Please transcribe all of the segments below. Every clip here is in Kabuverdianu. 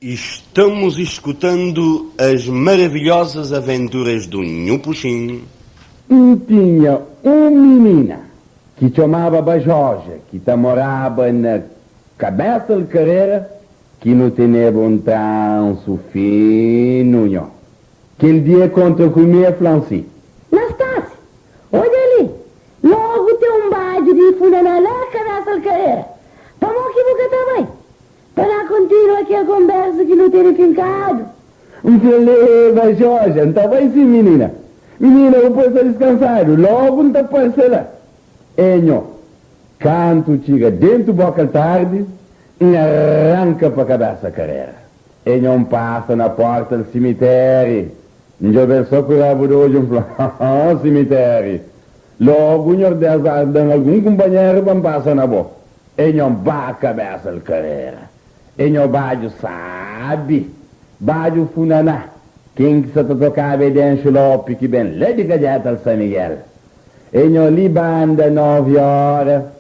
Estamos escutando as maravilhosas aventuras do Nhu Puxin. N tinha un minina ki txomaba Bajoja ki ta moraba na Kabesa l'Karera ki nu teneba un transu finu nho. Kel dia e kontra ku mi e fla-m si. Nastasi, odja li, logu ten un badju di funaná la Kabesa l'Karera. Pamó ki bu ka ta bai? Pa na kontinua kel konbersa ki nu tene finkadu. N fla, Leba Jorge, N ta bai sin, minina. Minina, bu pode sta diskansadu, logu N ta parse la. E nho, kantu txiga dentu boka-l tardi, N aranka pa kabesa karera. E nho, N pasa na porta-l simiteri, N djobe-l so ku rabu di odju, N fla, Ha-ha, simiteri, logu Nhordés ar da-m algun kunpanheru pa N pasa na bo. E nho ba kabesa l karera. E nho badju sabi, badju funaná. Ken ki sa ta tokaba é Denxu Lopi ki ben la di Kadjeta l San Miguel. E nho li banda novi ora,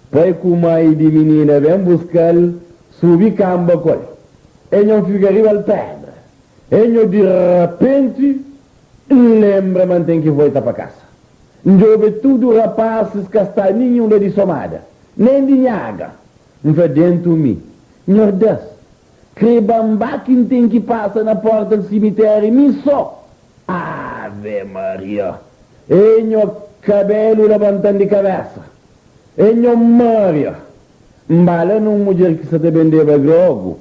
pai ku mai di minina ben buska-l, subi kanba ku el. E nho fika riba l pedra. E nho di rapenti N lenbra ma N ten ki voita pa kasa. N djobe tudu rapasis ka sta ninhun la di Somada, nen di Nhaga. N fla dentu mi, Nhordes, kre banbá ki N ten ki pasa na porta di simitéri mi so? Ave Maria! E nho kabelu labanta-m di kabesa. E nho Maria! N ba la na un mudjer ki sa ta bendeba grogu.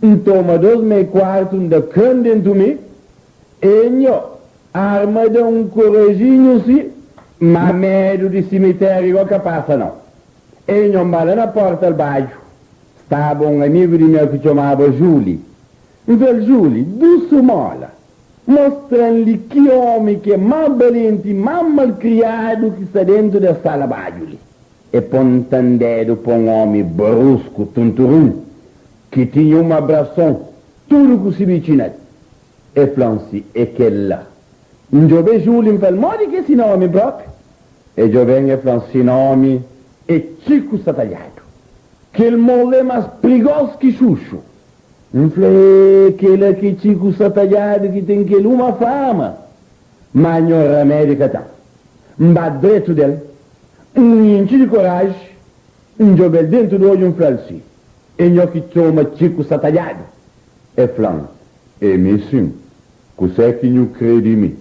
N toma dos mei kuartu N da kran dentu mi. E nho Arma da un korajinhu si, ma medu di simiteriu go ka pasa nau. E nhonba la na porta l badju, staba un amigu di meu ki txomaba Juli. N fla-l, Juli, dusu mola, mostra-m li ki omi ki é má balenti i má malkriadu ki sta dentu des sala badju li. E ponta-m dedu pa un omi brusku, tunturun, ki tinha un abrason tudu ku si bitxinal. E fla-m si é kel-la. N djobe Júli, N fla-l, Modi ki é si nómi própi? E djobe-m, e fla-m, Si nómi é Txiku Satalhadu. Kel mol é más prigós ki xuxu. N fla, É kel-la ki é Txiku Satalhadu ki ten kel uma fama. Má nho ramédi ka ten. N ba dretu del, N intxi di koraji, N djobe-l dentu di odju, N fla-l si, É nho ki txoma Txiku Satalhadu? E fla-m, É mi sin. Kusé ki nhu krê di mi?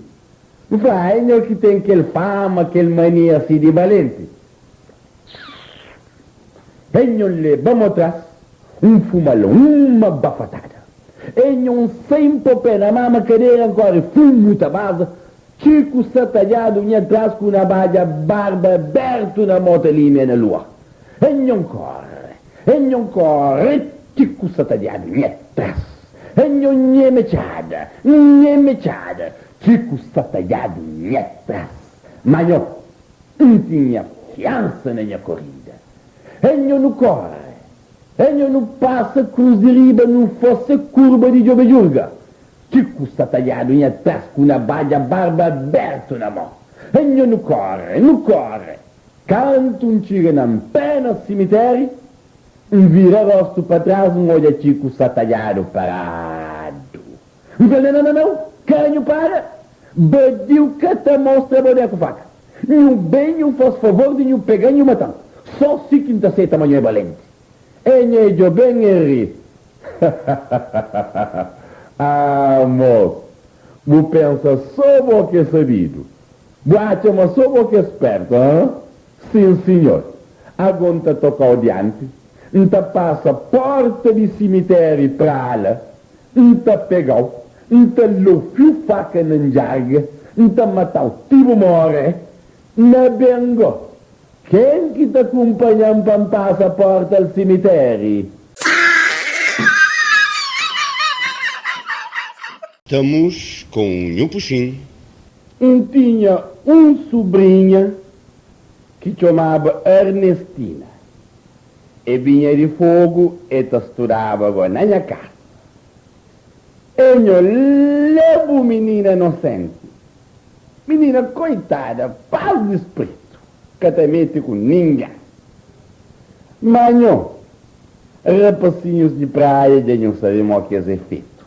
N fla, É nho ki ten kel fama, kel mania si di balenti. É nho leba-m otras, N fuma-l uma bafatada. É nho N sai N pô pé na mama kadera N kóre fumu ta baza, Txiku satadjadu nha tras ku nabadja barba abertu na mô ta limia na lua. É nho N kóre, é nho N kóre, Txiku satadjadu nha tras. É nho nheme txada, nheme txada, Txiku satadjadu nha tras. Ma nho N tinha fiansa na nha korida. É nho nu kóre, é nho nu pasa krus di riba nu fase kurba di djobe djurga. Txiku satadjadu nha tras ku nabadja barba abertu na mô. É nho nu kóre, nu kóre. Kantu N txiga na N pé na simitéri, N vira rostu pa tras N odja Txiku satadjadu paradu. N fla, Nau, nau, nau, ka nhu para! Badiu ka ta mostra bodé ku faka. Nhu ben nhu fas favor di nhu pega-m nhu mata-m. Só si ki N ta seta ma nhu é balenti. E nha e djobe-m e ri. Ah, mos, bu pensa só bo ki é sabidu. Bu atxa ma só bo ki é spertu, ah? Sin, sinhor. Ago N ta toka-u dianti, N ta pasa porta di simitéri pra la, N ta pega-u, N ta lofiu faka na ndjarga, N ta mata-u ti bu more. Na ben go, ken ki ta kunpanha-m pa N pasa porta-l simitéri? Estamos com o Nhu Puxin. N tinha un subrinha ki txomaba Ernestina. E binha di Fogu, e ta studaba go na nha kasa. E nho lebu minina nosenti. Minina koitada, pas di spritu, ka ta mete ku ningen. Ma nho. Rapasinhus di praia dja nhu sabe mo ki es é fetu.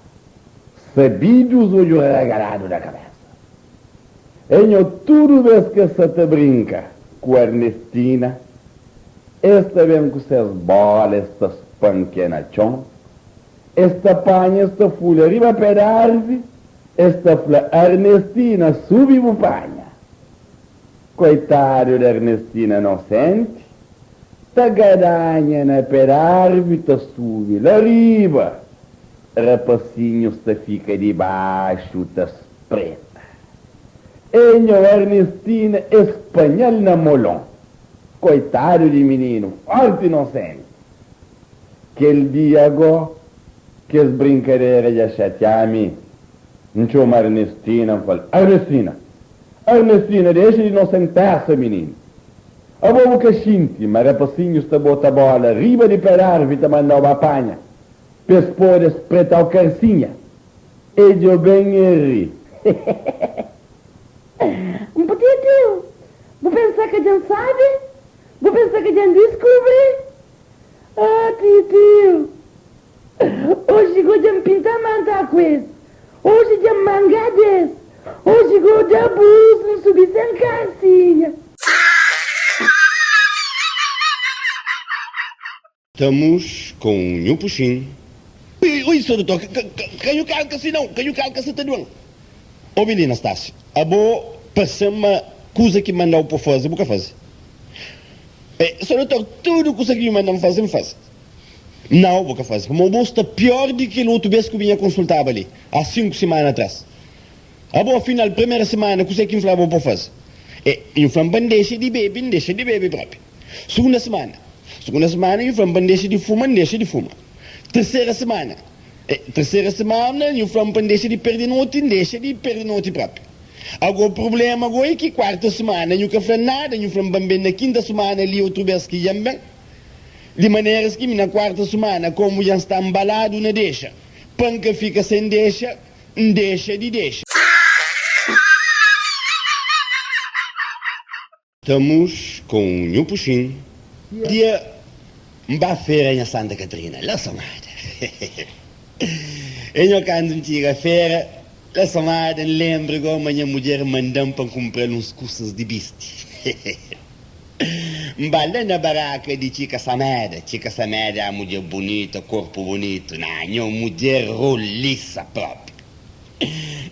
Sabidus odju ragaladu na kabesa. E nho tudu bes ki es sa ta brinka ku Ernestina, es ta ben ku ses bola es ta spankia na txon, es ta panha es ta fulha riba pé di arvi, es ta fla, Ernestina subi bu panha. Koitadu di Ernestina nosenti, ta gadanha na pé d'arvi ta subi la riba, rapasinhus ta fika di baxu ta spreta. E nho Ernestina es panha-l na molon. Koitadu di mininu, forti nosenti! Kel dia go, kes brinkadera dja xatia-mi. N txoma Ernestina, N fla-l, Ernestina! Ernestina, dexa di nosentesa, mininu. Abo bu ka xinti ma rapasinhus ta bota bola riba di pé d'arvi ta manda-u ba panha pa es pode spreta-u karsinha? E djobe-m e ri. N podia teu. Bu pensa ka dja N sabe? Bu pensa ka dja N diskubri? Ah, titiu! Oji go dja N pinta manta ku es Oji dja N manga des Oji go da bus N subi sen karsinha. Estamos com Nhu Puxin. Ui, ui, Sr. Doutor, ka nhu kalka si nau, ka nhu kalka si ta duen. Obi li, Nastásiu, abo parse-m ma kuza ki N manda-u pa faze, bu ka faze. E, Sr. Doutor, tudu kuza ki nhu manda-m faze, N faze. Nau, bu ka faze, pamodi bo sta pior di kel otu bes ki bu binha konsultaba li, a 5 simana atras. Abo, afinal, primera simana, kuzê ki N fla bo pa faze? E, nhu fla-m pa N dexa di bebe, N dexa di bebe propi. Sugunda simana, sugunda simana, nhu fla-m pa N dexa di fuma, N dexa di fuma. Tersera simana, e, tersera simana, nhu fla-m pa N dexa di perde noti, N dexa di perde noti propi. Ago, prublema go e ki kuarta simana, nhu ka fla nada, nhu fla-m pa N ben na kinta simana li otu bes ki dja N ben. Di maneras ki mi na kuarta sumana, komu dja N sta nbaladu na dexa, pa N ka fika sen dexa, N dexa di dexa. Estamos com Nhu Puxin. Dia N ba fera nha Santa Catarina, la Somada. E nho kantu N txiga fera, la Somada, N lenbra go ma nha mudjer manda-m pa N kunpra-l uns kusas di bisti. N ba la na baraka di Txika Sameda. Txika Sameda é mudjer bunita, korpu bunitu. Na nho, mudjer rolisa propi.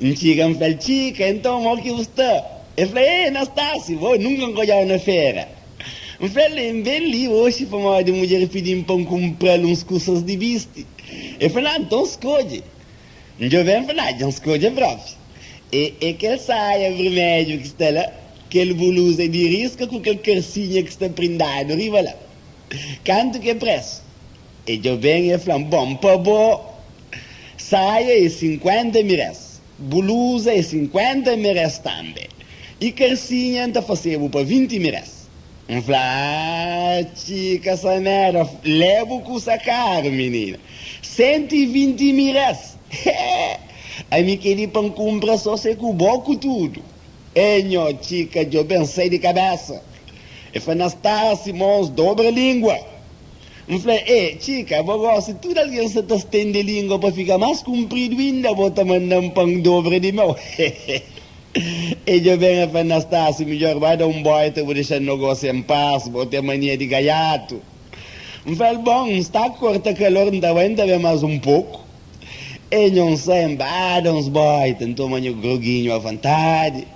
N txiga N fla-l, Txika, enton mo ki bu sta? El fla, Ê, Nastásiu, bo, nunka N ka odja-u na fera. N fla-l, N ben li oxi pamodi mudjer pidi-m pa N kunpra-l uns kusas di bisti. El fla, Na, nton skodje. N djobe N fla, Dja N skodje propi. E é kel saia vermedju ki sta la, kel buluza di riska ku kel karsinha ki sta prindadu riba la. Kantu ki é presu? E djobe-m e fla-m, Bon, pa bo, saia é 50 mirés, buluza é 50 mirés tanbe, i karsinha N ta fase-bu pa 20 mirés. N fla, Ah, txika Samera, lebu kusa karu, minina. 120 mirés! Hee! Ami keli pa N kunpra so se ku bo ku tudu. E nho, txika djobe-m sai di kabesa. E fla, Nastási, mos, dobra lingua. N fla, E, txika, bo gosi tudu algen sa ta stende lingua pa fika más kunpridu inda, bo ta manda-m pa N dobra di meu? Hee! E djobe-m, e fla, Nastásiu, midjór ba da un bóita, bu dexa-m nogósiu en pas, bo ten mania di gaiatu. N fla-l, Bon, N sta korta kalor, N ta bai, N ta ben más un poku. E nho N sai, N ba da uns bóita, N toma nha groginhu avontadi.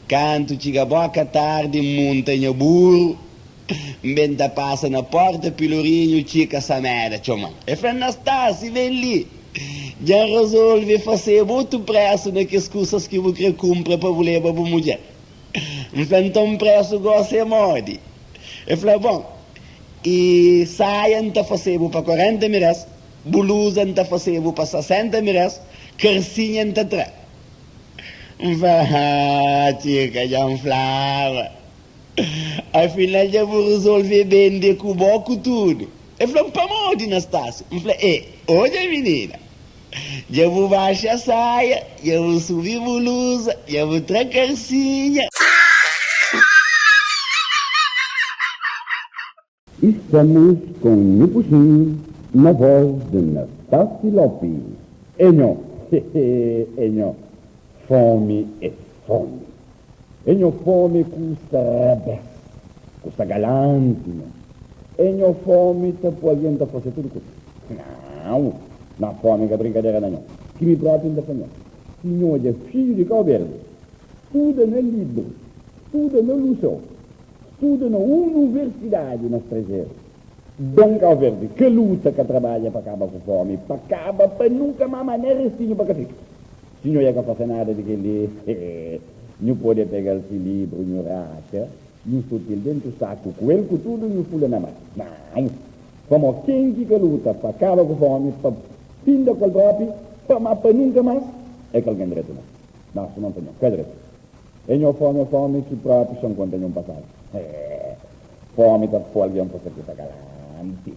Kantu txiga bóka tardi, N munta nha buru, N ben ta pasa na pórta Pilorinhu, Txika Sameda txoma-m. E fla-m, Nastásiu, ben li! Dja N rezolve fase-bu otu présu na kes kusas ki bu kre kunpra pa bu leba bu mudjer. N fla, Nton présu gósi é modi? E fla, Bon, i saia N ta fase-bu pa 40 mirés, buluza N ta fase-bu pa 60 mirés, karsinha N ta tra. N fla, Haa, Txika, dja N flaba. Afinal dja bu rezolve bende ku bo ku tudu. El fla-m, Pamodi, Nastásiu? N fla, E, odja minina, dja bu baxa saia, dja bu subi buluza, dja bu tra karsinha. Estamos com Nhu Puxin. Na voz de Nastassy Lopi. E nho, he-he, e nho, fome é fome. E nho fome kusta rabés, kusta galante nho. E nho fome ta po algen ta fase tudu kusa. Nau, na fome ka brinkadera na nho, ki mi propi N ta fla nho. Si nho odja fidju di Kauberdi studa na libru, studa na luseu, studa na unuversidadi na strajeru, Ben Kauverdi ka luta, ka trabadja pa kaba ku fomi, pa kaba pa nunka mama nen restinhu pa ka fika. Si nho ya ka fase nada di kel-li, nhu pode pega-l si libru, nhu ratxa, nhu suti-l dentu saku ku el ku tudu, nhu fula na mar. Nau! Pamó ken ki ka luta pa kaba ku fomi, pa finda ku el propi, pa ma pa nunka mas, é ka algen dretu nau. Nau, suma N fla nho, ka dretu. É nho fomi é fomi ki propi xa N konta nho un pasadu. Fomi ta pô algen pa sa galanti.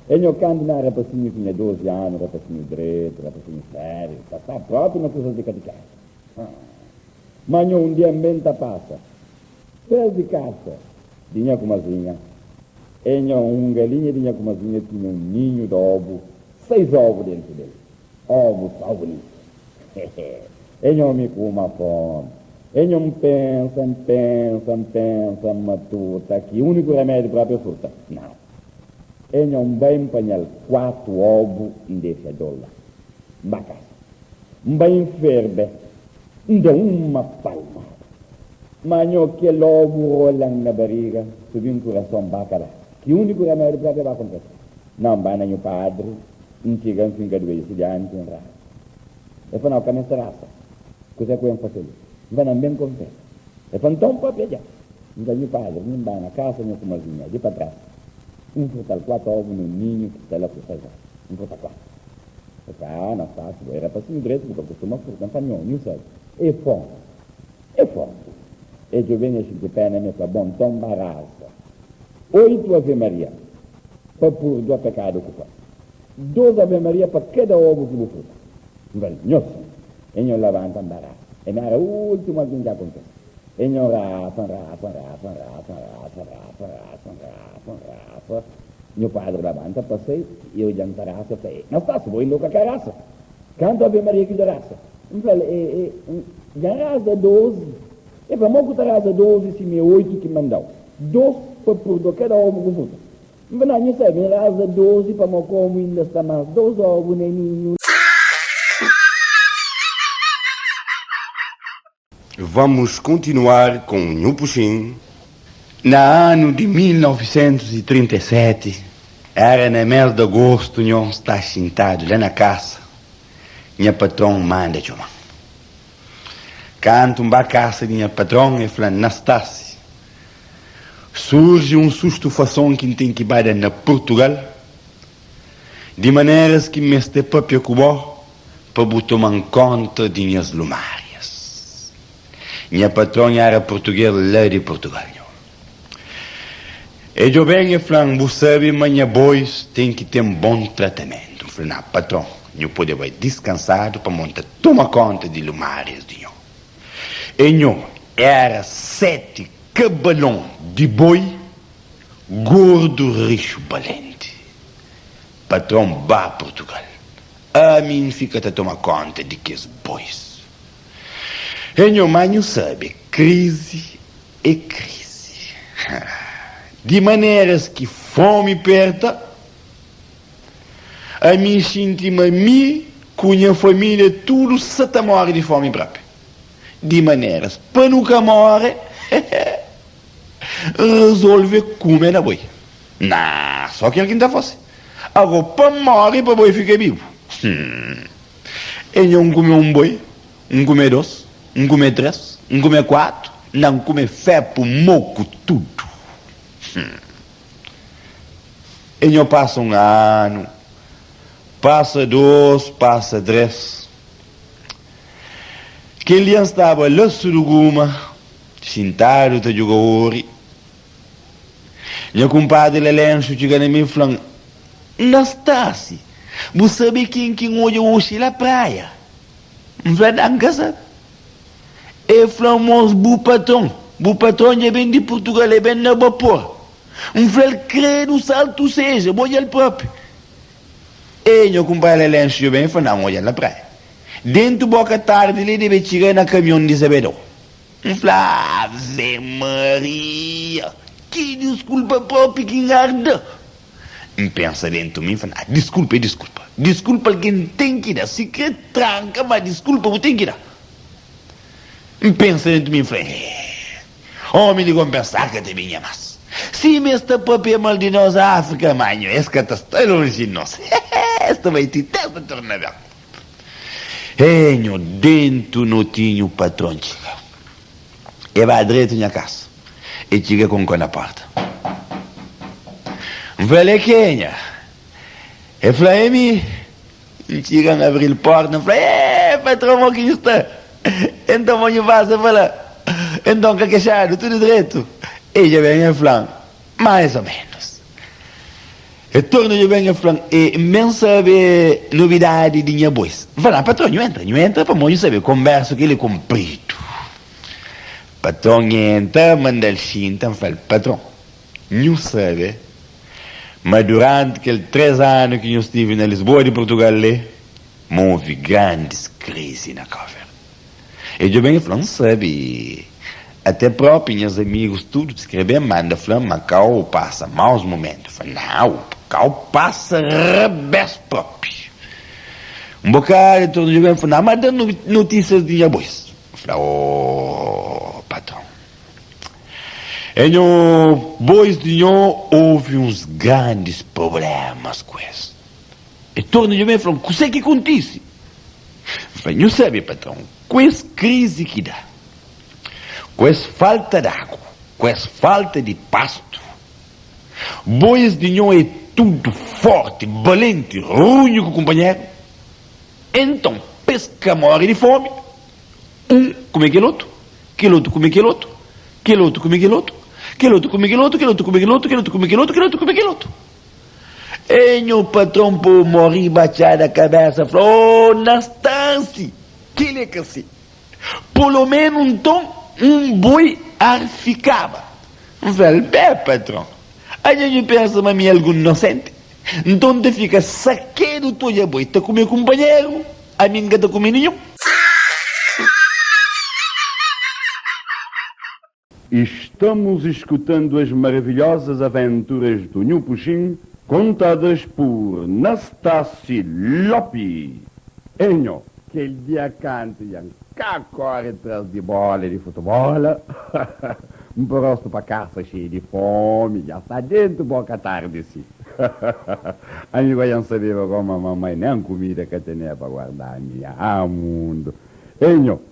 É nho kantu mi éra rapasinhu, tinha 12 anu, rapasinhu dretu, rapasinhu sériu, ta sta propi na kuzas di katikeza. Ma nho un dia N ben ta pasa pés di kasa di nha kumazinha, é nho un galinha di nha kumazinha tinha un ninhu di obu, 6 obu dentu del. Obu só bunitu. É nho mi ku uma fomi. É nho N pensa, N pensa, N pensa, N matuta ki uniku remédiu própi é furta. Nau. É nho N bai N panha-l kuatu obu N dexa dôs la. N ba kasa. N bai N ferbe, N da uma palmada. Ma nho kel obu rola-m na bariga, subi-m kurason, ba ka ba. Ki uniku remédiu própi é ba konfesa. Nau, N ba na nhu padri, N txiga, N finka duedju si dianti, N rasa. El fla, Nau, ka meste rasa. Kuzé ku N fase li? N fla, Nau, N ben konfesa. El fla, Nton, papia dja. N fla, Nhu padri, mi N ba na kasa nhu ku mazinha di pa tras, N furta-l kuatu ovu nun ninhu ki sta la ku sais ovu. N furta kuatu. El fla, Ah, Anastásiu, bo é rapasinhu dretu, bu ka kustuma furta. N fla, Nho, nhu sabe, é fomi. É fomi. El djobe-m, el xinti péna mi, el fla, Bon, nton, ba rasa oitu Ave Maria pa púrdua pekadu ku fase. Dos Ave Maria pa kada obu ki bu furta. N fla-l, Nho sin. E nho labanta, N ba rasa. E mi éra últimu algen ki akontese. E nho rasa, N rasa, N rasa, N rasa, N rasa, N rasa, N rasa, N rasa, N rasa. Nhu padri labanta pa sai, e odja-m ta rasa, e fla, E, Nastásiu, bo inda bu ka ka rasa? Kantu Ave Maria ki dja rasa? N fla-l, E, e, N dja N rasa 12. E fla, Mo ku ta rasa 12 si mi é oitu ki manda-u? Dos pa púrdua kada obu ku furta. N fla, Nhu sabe, N raza 12 pamó komu inda sta más dos obu na ninhu. Vamos continuar com Nhu Puxin. Na anu di 1937, era na mes di agostu, nho sta xintadu la na kasa, nha patron manda txoma-m. Kantu N ba kasa di nha patron, el fla-m, Nastasi, Surji un sustufason ki N ten ki ba da na Purtugal, di maneras ki N meste papia ku bo pa bu toma-m konta di nhas lumárias. Nha patron éra purtugês la di Purtugal. Nho E djobe-m e fla-m, Bu sabe ma nha bois ten ki ten bon tratamentu. N fla, Ná, patron, nhu pode bai diskansadu pamodi N ta toma konta di lumárias di nho. E nho éra 7 kabalon di boi gordu rixu balenti. Patron ba Purtugal. Ami N fika ta toma konta di kes bois. E nho, má nhu sabe, krizi é krizi. Di maneras ki fomi perta, ami N xinti ma mi ku nha família tudu sa ta móre di fomi propi. Di maneras pa nu ka móre, N rezolve kume na boi. Nah, só kel ki N ta fase. Ago, pa N móre pa boi fika bibu? Hum. E nha N kume un boi, N kume dos, N kume tres, N kume kuatu, na N kume fepu, moku, tudu. Hum. E nho pasa un anu, pasa dos, pasa tres. Kel dia N staba la Suruguma, xintadu ta djuga ori. Nha kunpadri Lelenxu txiga na mi i fla-m, Nastasi, bu sabe ken ki N odja oxi la praia? N fla, Da, N ka sabe. E fla-m, Mos, bu patron, bu patron dja ben di Purtugal, e ben na bapor. N fla-l, Kredu, saltu seja, bo odja-l propi. E nho kunpra Lelenxu djo ben? Fla, Nan, odja-l na praia. Dentu boka tardi li debe txiga na kamion di Zabedó. N fla, Ave Maria! Ki diskulpa propi ki N arda! N pensa dentu mi, N fla, Nah, diskulpa é diskulpa. Diskulpa algen ten ki da, sikrê tranka, má diskulpa bu ten ki da. N pensa dentu mi, N fla, Eh, ómi di konpensa ka ta binha más. Sima es ta papia mal di nos Áfrika, má nho, es ka ta sta lonji di nos. Es ta bai ti testa torna ben. Ê nho dentu notinhu patron txiga. E ba dretu nha kasa. E txiga konko na porta. N fla-l é kenha? E fla é mi. N txiga N abri-l porta N fla ê patron mo ki nhu sta? Enton mo nhu pasa pa la? Enton ka kexadu tudu dretu? E dja ben e fla-m mais o menus. E torna djo ben e fla-m, E N ben sabe nobidadi di nha bois. N fla, Na, patron, nhu entra, nhu entra pamodi nhu sabe konbersu kel-li kunpridu. Patron entra, manda-l xinta, N fla-l, Patron, nhu sabe ma duranti kel tres anu ki nhu stivi na Lisboa di Purtugal li, ma ovi grandis krizi na Kauverdi. E djo ben e fla, N sabe. Até propi nhas amigus tudu ta skrebe-m, manda fla-m ma kau pasa maus mumentu. N fla, Nau, kau pasa rabés propi. Un bokadu e torna djo ben fla, Nau, ma da notísias di nha bois. N fla, Oh, patron, e nho bois di nho ovi uns grandis prublémas ku es. E torna djo ben fla-m, Kusé ki kontise? N fla, Nhu sabe, patron, ku es krizi ki da, ku es falta d'agu, ku es falta di pastu, bois di nho é tudu forti, balenti, runhu ku kunpanheru. Enton, pa es ka móre di fómi, un kume kel otu, kel otu kume kel otu, kel otu kume kel otu, kel otu kume kel otu, kel otu kume kel otu, kel otu kume kel otu, kel otu kume kel otu. E nhu patron po mori batxada kabesa fla, Oh na stansi, kel é ka si. Polo menu nton un boi ar fikaba. N fla-l, Bé patron, anha nhu pensa ma mi é algun nosenti? Nton N ta fika sakedu ta odja boi ta kume kunpanheru, ami N ka ta kume ninhun. Estamos escutando as maravilhosas aventuras do Nhu Puxin contadas por Nastassi Lopi. Enho, kel dia kantu dja N ka kóre tras di bóla di futubóla, N pô rostu pa kasa xeiu di fómi, dja sta dentu bóka tardi si. Ami gó dja N sabeba gó ma mamai nen kumida ka teneba pa guarda-mi. Ah, mundu! Enho,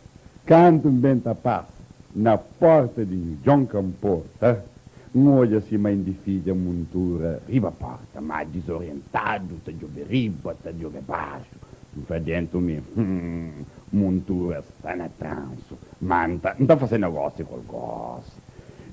kantu N ben ta pasa Na porta di Nhu Djon ka nporta, N odja si mãi di fidja muntura riba porta, má dizorientadu ta djobe riba, ta djobe baxu. N fla dentu mi, Hum, muntura sta na transu, má N ta, N ta fase nogósiu ku el gósi.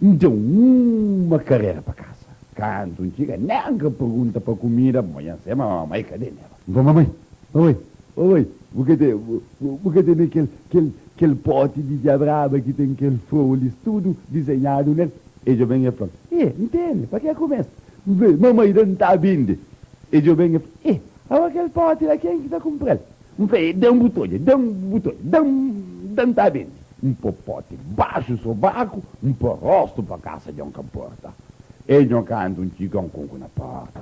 N da uma karera pa kasa. Kantu N txiga, nen N ka pergunta pa kumida, pamodi dja N sai ma mamai ka teneba. N fla, Mamai, mamai, mamai, bu ka ten, bu ka tene kel, kel, Kel poti di diabraba ki ten kel frolis tudu dizenhadu nel. E djobe-m e fla-m, E, N tene, pakê ku meste? N fla-l, Mamai da N ta binde. E djobe-m e fla, E, awa kel poti la ken ki ta kunpra-l? N fla, E, da-m bu todja, da-m bu todja, da-m, da N ta binde. N po poti baxu sobaku, N po rostu pa kasa djon ka nporta. E nho kantu N txiga N kunku na porta.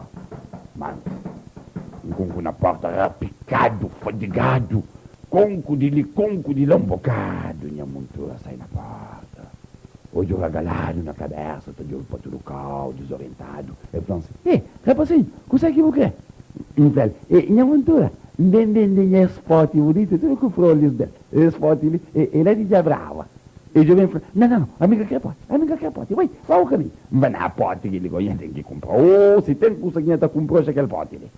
Ma N kunku na porta rapikadu, fadigadu. Konku di li, konku di la, un bokadu nha muntura sai na porta. Odju ragaladu na kabesa, ta djobe pa tudu kau, dizorientadu. El fla-m si, E, rapasinhu, kusé ki bu kre? N fla-l, E, nha muntura, N ben bende nha es poti bunitu, tudu ku frolis del. Es poti li, e, e la di Djabraba. El djobe-m, el fla, Nau, nau, nau, ami N ka kre poti, ami N ka kre poti. Bai, ba bu kaminhu. N fla, Na, poti ki li go nha ten ki kunpra. O, si ten kusa ki nha ta kunpra oxi é kel poti li.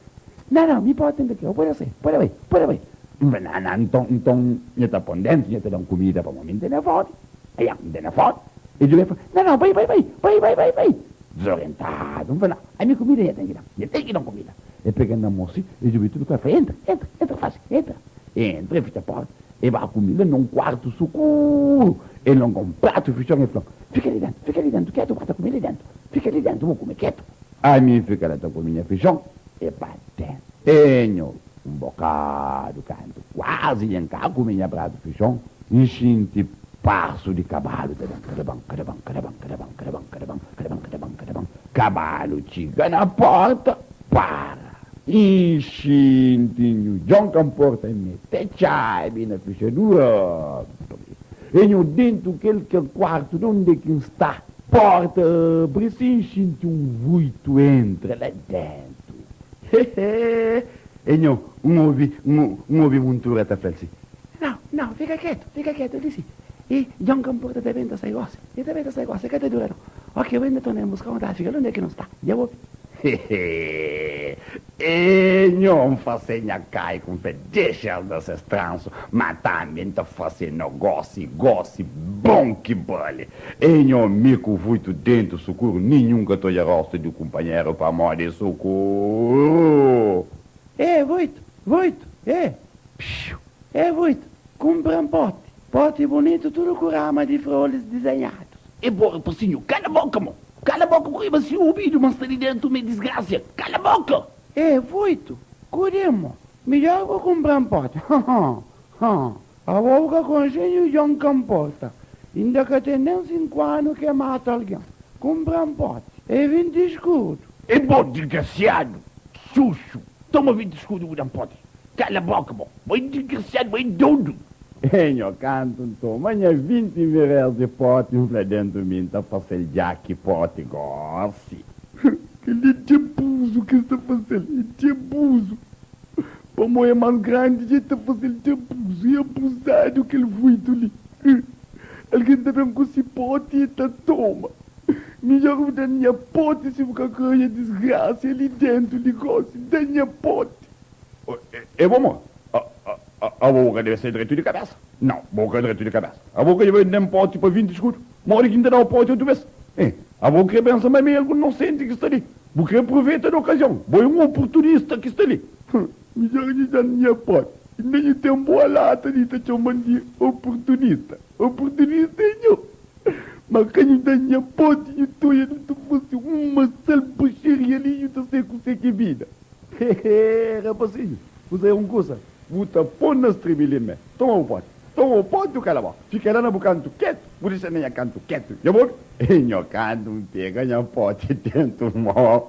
Nau, nau, mi poti N ka kre. Pode ser, pode bai, pode bai. N fla, Nau, nau, nton, nton nha ta pon dentu, nha ta da-m kumida pamodi mi N tene fomi. Aian, N tene fomi. El djobe-m, el fla, Nau, nau, bai, bai, bai, bai, bai, bai, bai. Dizorientadu, N fla, Nau, ami kumida nha ten ki da-m, nha ten ki da-m kumida. El pega-m na mon si, el djobe tudu ku el fla, Entra, entra, entra fasi, entra. El entra, el fitxa porta, el ba ku mi la na un kuartu sukuru. El longa un pratu fitxon, el fla-m, Fika li dentu, fika li dentu ketu, bu ka ta kume li dentu. Fika li dentu, bu kume ketu. Ami N fika la ta kume nha fixon, e ba dentu. Tenho un bokadu kantu kuazi dja N ka kume nha pratu fixon, N xinti pasu di kabalu ta ben, kadaban, kadaban, kadaban, kadaban, kadaban, kadaban, kadaban, kadaban, kadaban. Kabalu txiga na porta, para. N xinti nhu Djon ka nporta mete txabi na fixadura, abri. E nhu dentu kel kel kuartu na unde ki N sta. Porta abri si N xinti un vuitu entra la dentu. Hehe! E nho, N obi, N obi muntura ta fla-l si, Nau, nau, fika ketu, fika ketu li si. I Djon ka nporta ta ben ta sai gosi, i ta ben ta sai gosi, ka ta dura nau. Ok, bo inda torna ben buska un ta fika la unde ki no sta, dja bo obi. Hehe! E nho, N fase nha kai ku N fla, dexa-s da ses transu, ma tambi N ta fase nogosi, gosi bon ki bali. E nho, mi ku vuitu dentu sukuru, ninhun ka ta odja rostu di kunpanheru pamodi sukuru. E vuitu, vuitu, e, pxiu, e vuitu, kunpra-m poti, poti bunitu tudu ku rama di frolis dizenhadus. E bo rapasinhu, kala boka mo! Kala boka ku riba si obidu ma sta di dentu me disgrasia! Kala boka! E vuitu, kudi mo, midjor bu kunpra-m poti, ha, ha, Abo bu ka konxe nhu Djon ka nporta, inda ka ten nen 5 anu ke mata algen. Kunpra un poti, e 20 skudu. E bo disgrasiadu, xuxu, toma 20 skudu bu dan poti. Kala boka bo, bo e disgrasiadu, bo e dodu. E nho kantu N toma nha 20 mirés di poti, N fla dentu mi N ta fasel dja ki poti gosi. Kel-li é di abuzu ki es ta fasel, é di abuzu. Pamó é más grandi dja el ta faze-l di abuzu i abuzadu kel vuitu li. Algen ta ben ku si poti i el ta toma. Midjór bu da-m nha poti si bu ka krê odja disgrasia li déntu li gósi. Da-m nha poti. É bo mô? Abo bo ka debe ser dretu di kabésa. Nau, bo ka dretu di kabésa. Abo ka debe da-m poti pa 20 skudu. Modi ki N ta da-u poti otu bês? Abo krê pensa ma mi é algun nosenti ki sta li? Bu krê pruveta di okazion? Bo é un oportunista ki sta li. Midjór di da nha poti. Inda nhu ten boa lata di ta txoma-m di oportunista. Oportunista é nho. Ma ka nhu da nha poti, nhu ta odja nu ta fase uma salbaxaria li, nhu ta sai kuse ki é bida. Hehe, rapasinhu, bu sai un kusa. Bu ta pô na stribi li mé. Toma bu poti. Toma bu poti, u kala boka. Fika la na bu kantu ketu. Bu dixa na nha kantu ketu. Dja bu obi? Nho kantu N pega nha poti dentu mô,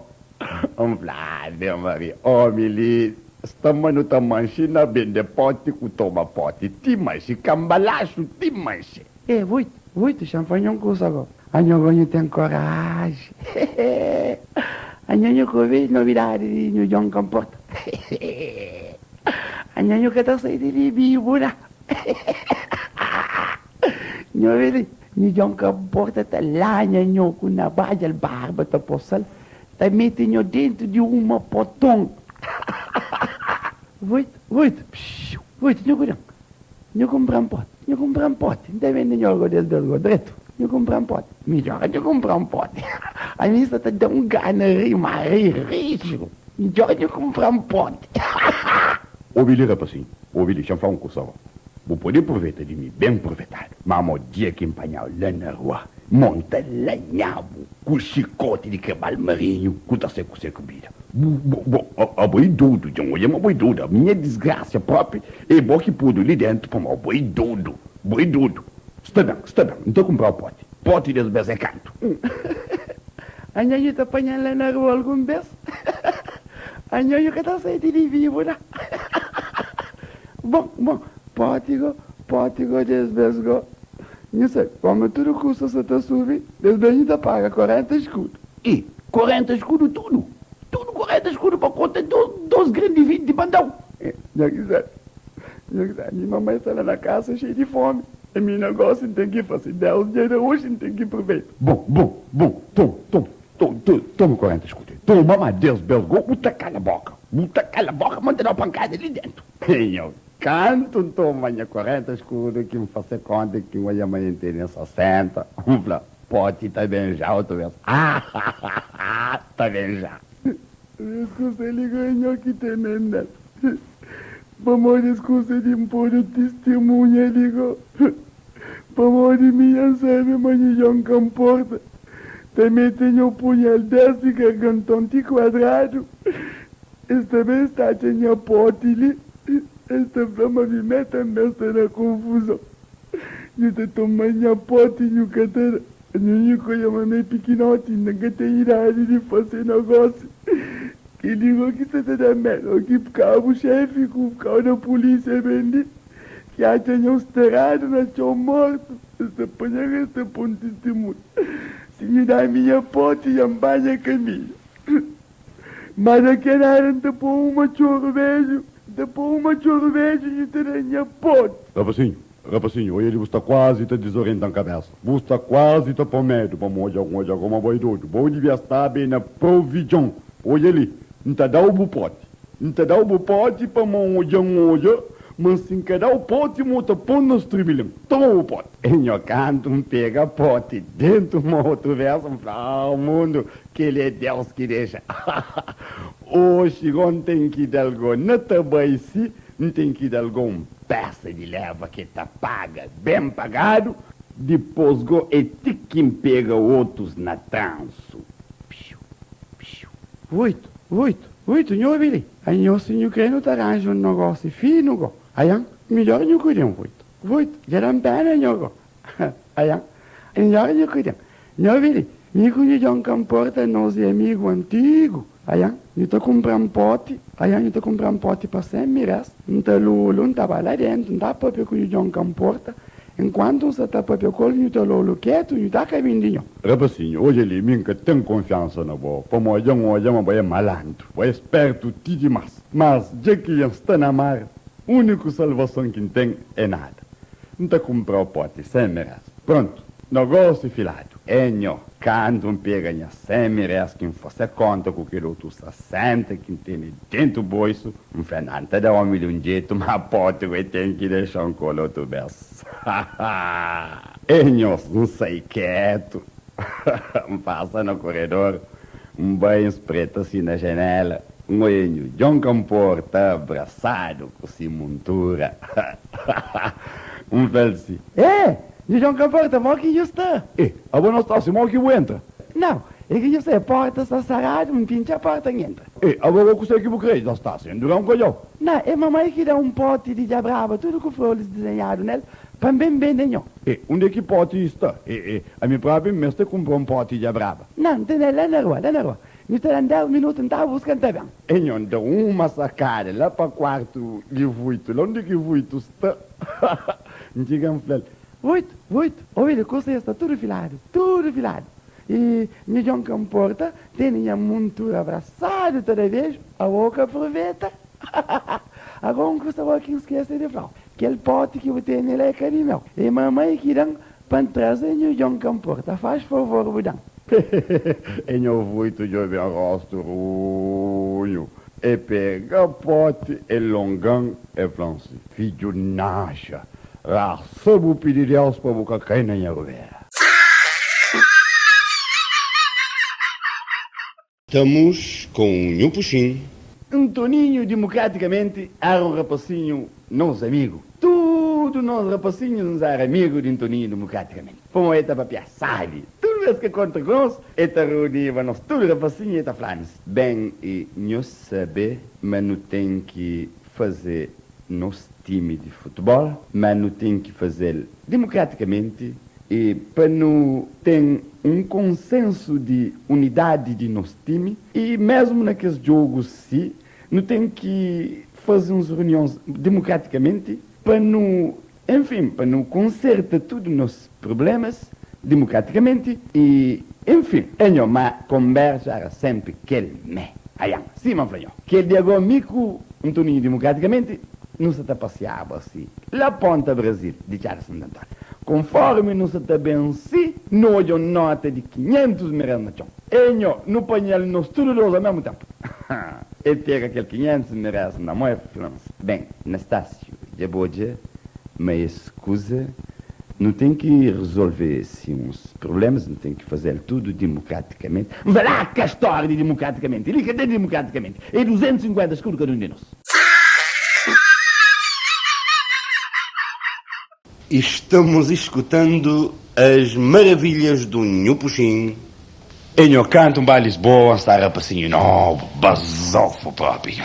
N fla, Ave Maria, omi li sta ma nu ta manxe na bende poti ku toma poti ti manxe, kambalaxu ti manxe. E, vuitu, vuitu, xa N fla nho un kusa go. Anho go nhu ten koraji. Hehe. Anho nhu ka obi nobidadi di nhu Djon ka nporta. Hehe. Anho nhu ka ta sai di li bibu na. Hehe. Nhu obi li, nhu Djon ka nporta ta lanha nho ku nabadja-l barba ta posa-l, ta mete nho dentu di uma poton. Vuitu, vuitu, pxiu, vuitu, nhu kuda-m. Nhu kunpra-m poti, nhu kunpra-m poti, N ta bende nho algo des bes go dretu, nhu kunpra-m poti, midjor nhu kunpra-m poti, ami sta ta da-m gana ri, ma ri rixu, midjor nhu kunpra-m poti. Obi li rapasinhu, obi li, xa-m fla un kusa go, bu pode purveta di mi ben purvetadu, ma mo dia ki N panha-u la na rua, mo N ta lanha-bu ku xikoti di kebal marinhu ku ta sai kuse ku bida. Bu, bu, bu, abo é dodu, dja N odja ma bo é dodu. Minha disgrasia propi é bo ki podu li dentu pamodi bo é dodu, bo é dodu. Sta ben, sta ben, N ta kunpra-u poti. Poti des bes é kantu? Anho nhu ta panha-m la na rua algun bes? Anho nhu ka ta sai di li bibu, na? Bon, bon, poti go, poti go des bes go. Nhu sabe, pamodi tudu kusa sa ta subi, des bes nhu ta paga 40 skudu. I 40 skudu tudu, tudu 40 skudu pa konta dos gran di 20 pa N da-u. Nha kizé, nha kizé, mi mamai sta la na kasa xei di fomi, e mi na gosi N ten ki fase, Deus dja da oxi N ten ki pruveita. Bon, bon, bon, toma, toma, toma, toma 40 skudu, toma, ma des bes go bu ta kala boka, bu ta kala boka ma N ta da-u pankada li dentu. Nha kantu N toma nha 40 skudu ki N fase konta ki N odja ma N tene 60, N fla, Poti ta ben já otu bes. Ahahaha ta ben já. Es kusa li ka é nho ki tene nel. Pamodi es kusa di N pode tistimunha li go. Pamodi mi nha N sabe ma nhu Jon ka nporta. Ta mete nho punhal désdi garganton ti kuadradu. Es ta ben sta atxa nha poti li, es ta fla ma mi mé tanbe sta na konfuzon. Nhu ta toma nha poti, nhu ka ta da. Nhu nhu ka odja ma mi é pikinoti, inda N ka ten idadi di fase nogósiu. Kel-li go ki sta ta da medu, o ki pkabu xefi ku pkau da pulísia ben li, ki atxa nho steradu na txon mortu, es ta panha-m, es ta pô-m tistimunha. Si nhu da-mi nha poti, dja N ba nha kaminhu. Má na kel éra N ta pô uma txoru bedju, N ta pô uma txoru bedju, nhu ta da-m nha poti. Rapasinhu, rapasinhu, oia li bu sta kuazi ta dizorienta-m kabésa. Bu sta kuazi ta pô-m medu pa N odja N odja koma bo é dodu. Bo dibia sta be na providjon. Oia li, N ta da-u bu poti. N ta da-u bu poti pa N odja N odja ma si N ka da-u poti mo ta pô-m na stribilin. Toma bu poti. E nho kantu N pega poti dentu mo otu bes N fla, Ah, mundu, Kel é Deus ki dexa. Oxi go N ten ki da-l go na ta bai si N ten ki da-l go un pesa di leva ki ta paga ben pagadu. Dipos go é ti ki N pega otus na transu. Piu, piu. Oitu, oitu, oitu, nho obi li. Anho si nhu kre nu ta ranja un nogósi finu go. Aian, midjór nhu kuida-m, oitu, oitu, dja da-m pena nho go. Aian, midjór nhu kuida-m. Nho biri, mi ku nhu Djon ka nporta, nos é amigu antigu. Aian, nhu ta kunpra-m poti, aian, nhu ta kunpra-m poti pa sen mires. N ta lulu, N ta ba la dentu, N ta papia ku nhu Djon ka nporta. Enkuantu N sa ta papia ku el, nhu ta lolu ketu, nhu ta ka bindi nho. Rapasinhu, odja li, mi N ka ten konfiansa na bo, pamodi dja N odja ma bo é malandru, bo é spertu ti dimas. Mas, dja ki dja N sta na mar, úniku salvason ki N ten é nada. N ta kunpra-u poti sen mires. Prontu, nogósiu filadu. É nho, kantu N pega nha sen mires ki N fase kónta ku kel otu 60 ki N tene dentu boisu, N fla, N ta da ómi li un djetu, má poti ku e ten ki dexa-m ku el otu bes. É nho, N sai ketu, N pasa na koredor, N bai N spreta si na janéla, N oia nhu Djon Kanpor ta abrasadu ku si muntura. N fla-l si. Ê! Nhu Djon Kanpor ta mo ki nhu sta? Ê! Abo no sta si, mo ki bu entra? Nau, é ki nhu sta, é porta sta saradu, N pintxa porta N entra. Ê! Abo go kusé ki bu krê? Dja sta si, N dura-m ku odja-u. Nau, é mamai ki da un poti di djabraba tudu ku frolis dizenhadu nel pa N ben bende nho. Ê! Undi é ki poti sta? Ê! Ê! Ami propi N meste kunpra un poti djabraba. Nau, N tene-l la na rua, la na rua. Nhu ta da-m 10 minutu, N ta buska, N ta ben. E nho da uma sakada la pa kuartu di Vuitu, la undi ki Vuitu sta. N txiga N fla-l. Vuitu, Vuitu, obi li, kusa ya sta tudu filadu, tudu filadu. I nhu djon ka nporta, tene nha muntura abrasadu ta da beju, abo ka pruveta. Ago un kusa bo ki N skese di fla-u, kel poti ki bu tene la é ka di meu, é mamai ki da-m Pa N traze nhu Djon Kanporta, faz favor bu da-m. E nho Vuitu djobe rostu runhu, e pega poti, e longa-m, e fla-m si. Fidju naxa, rasa bu pidi Deus pa bu ka kai na nha rubera. Estamos com Nhu Puxin. Antoninho dimukratikamenti éra un rapasinhu nos amigu. Tudu nos rapasinhus nos éra amigu di Antoninho dimukratikamenti. Pamodi el ta papiá sábi. Tudu bês ki el kontra ku nos, el ta reuniba nos tudu rapasinhu i el ta fla-nos. Ben, i nhos sabe ma nu ten ki faze nos timi di futibol, ma nu ten ki faze-l dimukratikamenti I pa nu ten un konsensu di unidadi di nos timi i mesmu na kes djogu si, nu ten ki faze uns runions demokratikamenti pa nu, enfin, pa nu konserta tudu nos prublemas demokratikamenti i, enfin. Enho, ma konbersu era senpri kel me. Aian, sima N fla nho, kel di ago mi ku Ntoninhu demokratikamenti nu sa ta pasiaba si la Ponta Brazil di Txada Santu Antóniu. Konformi nu sa ta ben si, nu odja un nota di 500 mirel na txon. E nho, nu panha-l nos tudu dos ao mesmu tenpu. E pega kel 500 mirel na mo e fla-m. Ben, Nastásiu, dja bu odja ma es kuza nu ten ki rezolve si uns prublemas, nu ten ki faze-l tudu dimokratikamenti. N fla-l, Ah, ka stória di dimokratikamenti, li ka ten dimokratikamenti, e 250 skudu kada un di nos. Estamos escutando as maravilhas do Nhu Puxin. E nho kantu N ba Lisboa, N sta rapasinhu nobu, bazofu propi.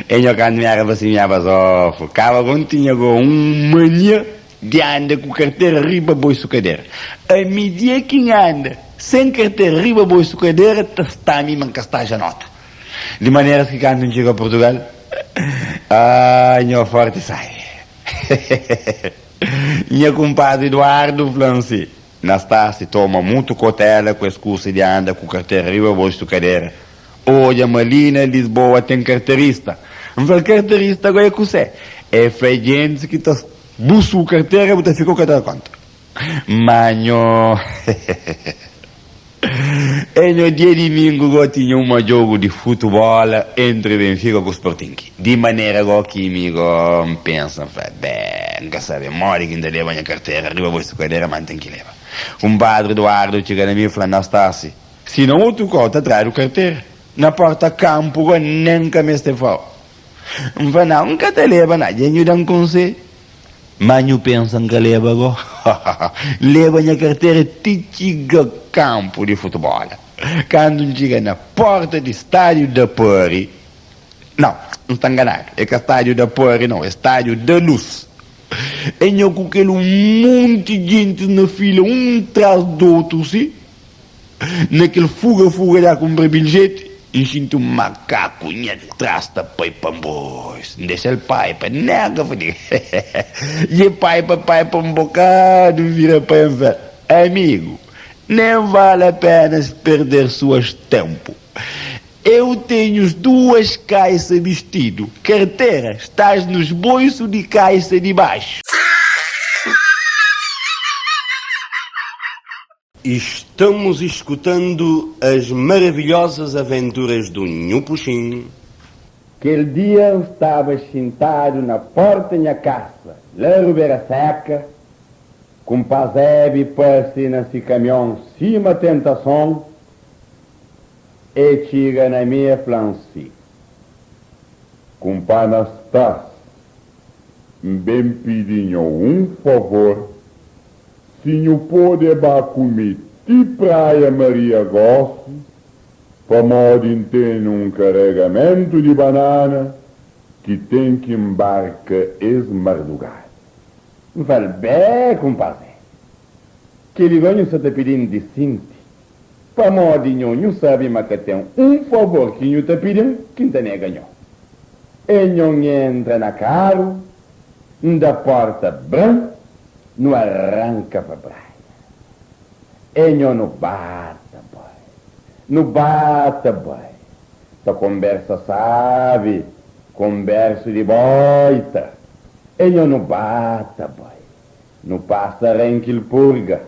E nho kantu mi era rapasinhu mi era bazofu. Kaba go N tinha go un mania di anda ku kartera riba boisu kadera. Ami dia ki N anda sen kartera riba boisu kadera ta sta mi ma N ka sta ja nota. Di maneras ki kantu N txiga Purtugal, ah nho forti sai. Nha kunpadri Eduardu fla-m si. Nastasi toma mutu kotela ku es kusa di anda ku kartera riba bostu kadera. Odja ma li na Lisboa ten karterista. N fla-l, Karterista go é kusé? E fla, É gentis ki ta busu kartera bu ta fika ku ka ta da konta. Ma nho. E nho dia dimingu go tinha uma djogu di futubola entri Benfika ku Sporting. Di manera go ki mi go N pensa, N fla, Bé, N ka sabe modi ki N ta leba nha kartera riba boisu kadera, ma N ten ki leba. Kunpadri Eduardu txiga na mi, fla, Nastasi, si na otu kau ta tradu kartera, na porta kampu go nen N ka meste fla-u. N fla, Nau, N ka ta leba, na, dja nhu da-m konsedju. Má nhu pensa N ka leba go? N leba nha kartera ti txiga kanpu di futubol. Kantu N txiga na porta di stádiu da Pari, nau, N sta nganadu, é ka stádiu da Pari nau, é stádiu da Lus. E nho ku kel monti gentis na fila un tras di otu si. Na kel fuga-fuga da kunpra biljeti, N xinti un makaku nha tras ta pai pa N bois. N dexa-l paipa, nega fadi. Dje paipa, paipa un bokadu, N vira pa el N fla, Amigu, nem vale a pena perder suas tempu. Eu tenho duas kaisa bistidu, kartera estás nos boisu di kaisa di baxu. Estamos escutando as maravilhosas aventuras do Nhu Puxin. Kel dia N staba xintadu na porta nha kasa, la Rubera Seka, kunpá Zebi parse na si kamion sima tentason, e txiga na mi e fla-m si. Kunpá Nastas, N ben pidi nho un favor, Si nhu pode ba ku mi ti Praia Maria gosi, pamodi N tene un karegamentu di banana ki ten ki nbarka es mardugada. N fla-l, Bé, kunpasé, kel-li go nhu sa ta pidi-m di sinti, pamodi nho nhu sabe ma ka ten un favor ki nhu ta pidi-m ki N ta nega nho. E nho N entra na karu, N da porta bran, Nu arranka pa praia E nho nu ba ta bai Nu ba ta bai Ta konbersa sabi Konbersu di boita E nho nu ba ta bai Nu pasa Renkil Purga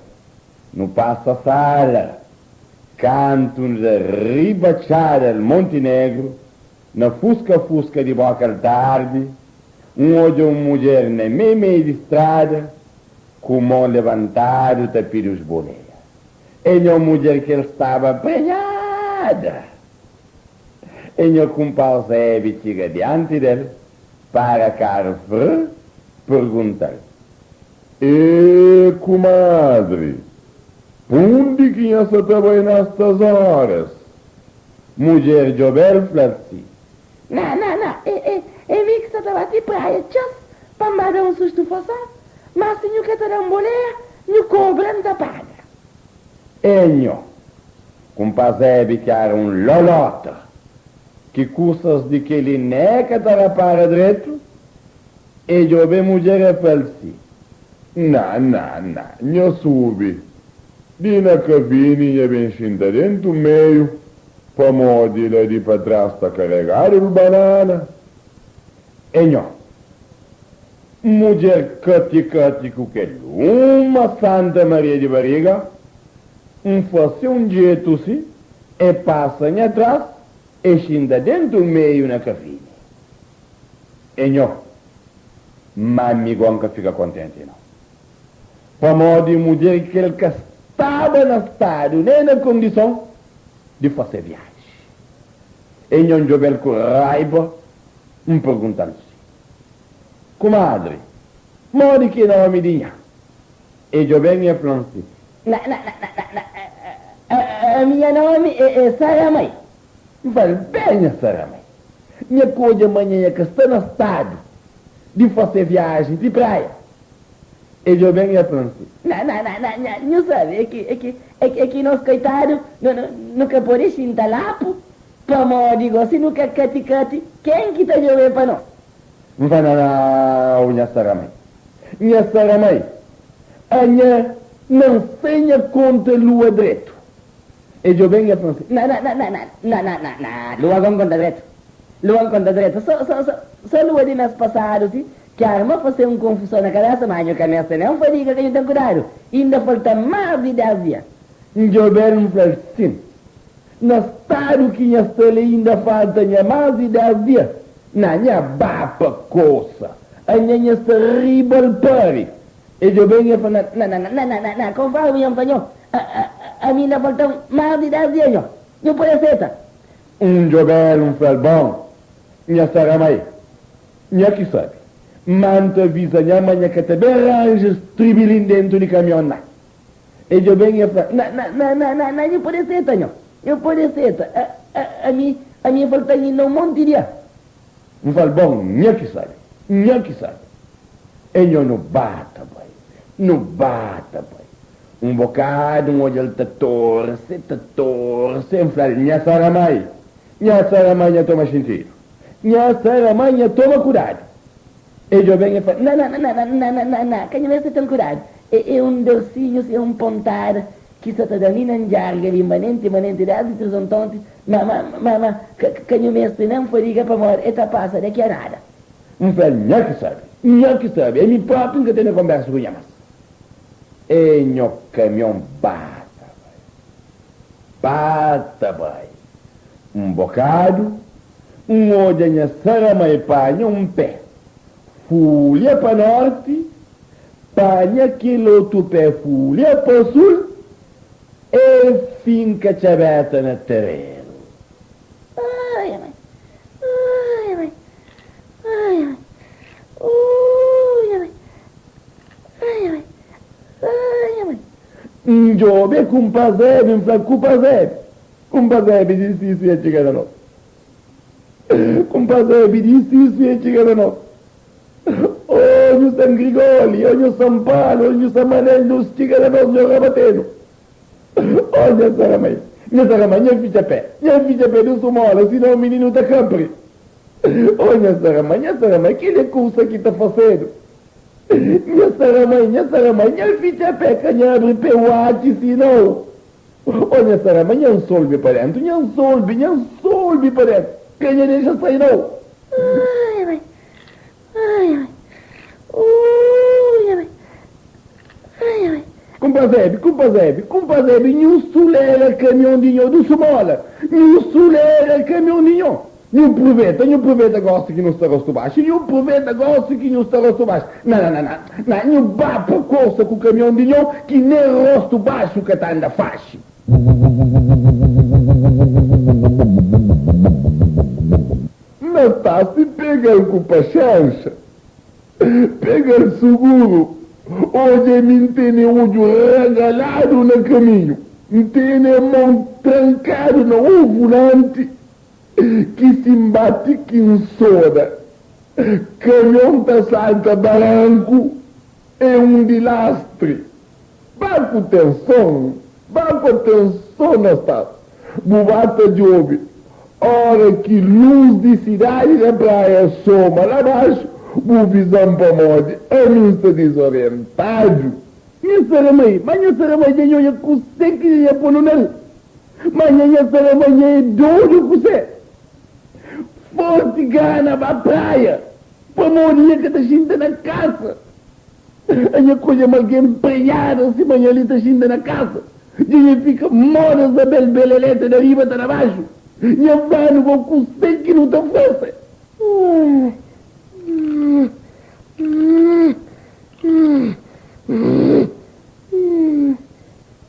Nu pasa Sala Kantu nu da riba txada el Montinegru Na fuska-fuska di boka-l tardi N odja un mudjer na mei-mei di strada ku mon lebantadu ta pidi us boleia. E nho mudjer ki el staba prenhada! E nho kunpá Ozebi txiga dianti del, para karu fr, pergunta-l. E kumadri, pundi ki nha sa ta bai nestas oras? Mudjer djobe-l, fla-l si. Na, na, na, e, e, e mi ki sa ta ba ti praia txas pa N ba da un sustu fosó, má si nhu ka ta da-m boleia, nhu kobra N ta paga. E nho, kunpá Zebi ki éra un lolóta, ki kusas di kel-li ne ka ta rapara dretu, e djobe mudjer e fla-l si. Na, na, na, nha subi di na kavini nha ben xinta dentu meiu, Pamodi la di pa tras ta karegadu di banana. E nho, mudjer kati-kati ku kel uma Santa Maria di bariga, N fase un djetu si, e pasa nha tras, e xinta dentu meiu na kafini. E nho, ma mi go N ka fika kontenti nau. Pamodi mudjer kel ka staba na stadu nen na kondison di fase viaji. E nho djobe-l ku raiba, N pergunta-l si, Kumadri, modi ki nomi di nha? E djobe-m e fla-m si, Na, na, na, na, na, na, Ami nha nomi é é Saramai. N fla-l, Ben, nha Saramai, nha kodja ma nha nha ka sta na stadu di fase viajen ti praia. E djobe-m i el fla-m si. Na, na, na, na, nha, nhu sabe, é ki, é ki, é ki, é ki nos koitadu, nu, nu, nu ka pode xinta lapu, pamodi gosi nu ka kati-kati, ken ki ta djobe pa nos? N fla, Nau, nha Saramai, nha Saramai, anha nan sai nha konta lua dretu. E djobe-m i el fla-m si. Na, na, na, na, na, na, na, na, na, lua gon konta dretu, lua N konta dretu, so, so, so, so lua di mes pasadu si, Ki arma fase un konfuson na kabesa, ma nhu ka meste nen fadiga ka nhu ten kudadu, inda falta mas di 10 dia. N djobe-l N fla-l sin. Na stadu ki nha sta li inda falta nha mas di 10 dia. Na nha ba pa kosa. Anha nha sta riba-l pari. E djobe-m e fla, Na, na, na, na, na, na, na, konformi nha N fla nho, a, a, ami inda falta-m mas di 10 dia nho. Nhu pode seta. N djobe-l N fla-l, Bon, nha saramai. Nha ki sabe. Ma N ta avisa nha ma nha ka ta ben ranja stribilin dentu di kamion na. E djobe-m e fla. Na, na, na, na, na, na, nhu pode seta, nho. Nhu pode seta. A, a, ami, ami falta-m inda un monti dia. N fla-l, Bon, nha ki sabe. Nha ki sabe. E nho nu ba ta bai. Nu ba ta bai. Un bokadu N odja-l ta torse, ta torse. N fla-l, Nha saramai. Nha saramai, nha toma xintidu. Nha Saramanha toma kudadu. E djobe-m e fla. Na, na, na, na, na, na, na, na, ka nha meste ten kudadu. E, e un dorsinhu si, e un pontada ki sa ta da mi na njarga li manenti, manenti, desdi trizontonti, ma, ma, ma, ma, ka, ka nhu meste nen fadiga pamodi e ta pasa daki a nada. N fla, Nha ki sabe, nha ki sabe, ami propi N ka tene konbersa ku nha mas. E nho kamion ba ta bai, ba ta bai. Un bokadu, N odja nha saramai panha un pé, fulha pa norti, panha kel otu pé fulha pa sul, e finka txabeta na tereru. Ai, ai, ai, ai, ai, ai, ui, ai, ai, ai, ai, ai. N djobe kunpa Zebe, N fla, Kupa Zebe, Kumpa Zebe disi isu e txiga na nos. Kumpa Zebe disi isu e txiga na nos. Oh nhu San Grigoli, oh nhu San Palu, oh nhu San Manel, nhos txiga na nos, nhos rabatenu. Oh nha Saramai, nha Saramai, nha fitxa pé, nha fitxa pé di sumola, sinau mininu ta kapri. Oh nha Saramai, nha Saramai, keli é kusa ki ta fasedu. Nha Saramai, nha Saramai, nha fitxa pé ka nha abri pé watxi, sinau. Ô nha Sarama, nha nsolbe pa dentu, nha nsolbe, nha nsolbe pa dentu, ka nha dexa sai nau. Ai, ai, ai, ai, ui, ai, ai, ai. Kumpa Zebe, kumpa Zebe, kumpa Zebe, nhu sulera kamion di nho du sumola, nhu sulera kamion di nho. Nhu pruveta, nhu pruveta gosi ki nu sta rostu baxu, nhu pruveta gosi ki nhu sta rostu baxu. Na, na, na, na, na, nhu ba pa korsa ku kamion di nho ki nen rostu baxu ka ta anda faxi. Na sta si pega-l ku paxénxa, pega-l suguru, odja mi N tene odju ragaladu na kaminhu, N tene mon trankadu na o vulanti. Ki si N bati ki N soda. Kamion ta salta baranku é un dilastri. Ba ku tenson, ba ku atenson na sta bu ba ta djobe ora ki lus di sidadi na praia soma la baxu bu vizan pamodi ami N sta dizorientadu. Nha saramai, ma nha saramai dja nhoia kuse ki dja nha ponu nel. Ma nha nha sara ma nha é dodu ku se forti gana ba praia pamodi nha ka ta xinta na kasa a nha kodja ma algen prenhada sima nha li ta xinta na kasa dja nha fika moda Zabel Beleleta da riba ta da baxu nha flanu bo kuse ki nu ta fase.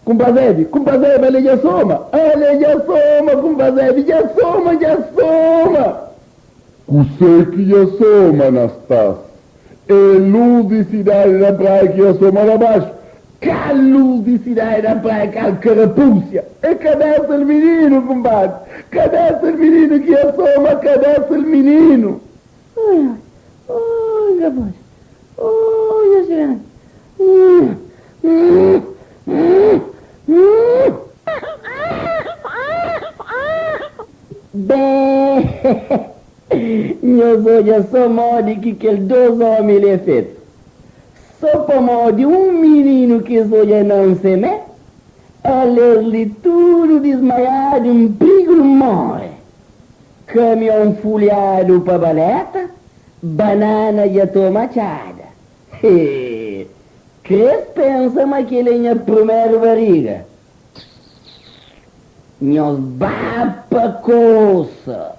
Kumpa Zebe, kumpa Zebe, ale dja soma, ale dja soma, kumpa Zebe, dja soma, dja soma. Kusé ki dja soma na stas? É lus di sidadi na praia ki dja soma la baxu. Kal lus di sidadi na praia, kal karapúsia. É kabésa di mininu, kunpadri. Kabésa di mininu ki é soma kabésa di mininu. Oi, oi, oi, ka pode. Oi, nha xigante. Hum, hum, hum, hum. Bem, nhos odja so modi ki kel dos omi li é fetu. So pamodi un mininu ki es odja nanse mé, ale-s li tudu dismaiadu n prigu di more. Kamion fulhadu pa baleta, banana dja toma txada. Hee! Kre-s pensa ma kel é nha primeru bariga. Nhos ba pa kosa!